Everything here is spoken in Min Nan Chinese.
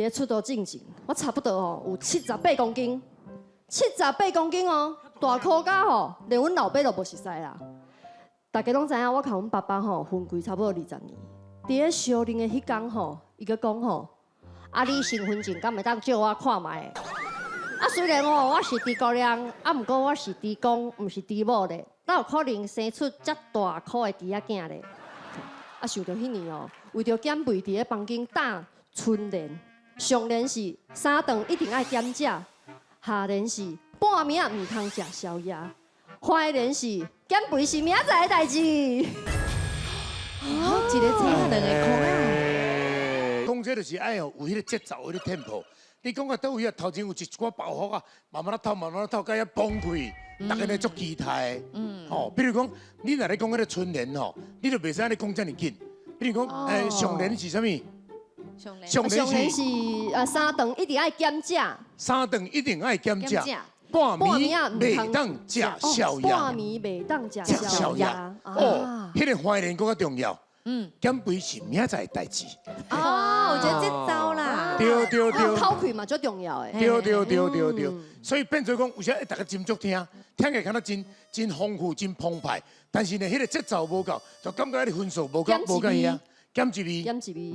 咧出道進前，我差不多吼有78公斤，七十八公斤哦，大箍甲吼，連阮老爸都無熟似啦。大家攏知影，我共阮爸爸吼分開差不多20年。佇咧相認的彼工吼，伊閣講吼，啊你身份證敢會當借我看覓？啊雖然吼我是豬姑娘，啊毋過我是豬公，毋是豬母咧，哪有可能生出遮大箍的豬仔囝咧？啊想著彼年哦，為著減肥，佇咧房間打春聯，上聯是三頓一定愛減食，下聯是半暝仔毋通食宵夜，橫聯是減肥是明仔載的代誌。啊，一個青兩個箍啊！講這就是愛有彼個節奏，彼個 tempo。你講到佗位啊，頭前有一寡包袱啊，慢慢仔透，慢慢仔透，到遐崩開，逐家咧足期待。吼，比如講，你若咧講彼個春聯吼，你就袂使按呢講遮爾緊。比如講，上聯是啥物？上聯上上聯聯是是三頓一定愛減食，三頓一定愛減食，半半暝暝仔毋袂當食宵夜。半暝袂當食食宵夜。哦，彼個橫聯閣較重要。減肥是明仔載的代誌。哦，我覺得節奏啦。對對對。口氣嘛足重要的。對對對對對，所以變做講，有時逐家斟酌聽，聽起來敢若真真豐富、真澎湃，但是呢，彼個節奏無夠，就感覺彼個分數無夠無夠遐，減一味。減一味。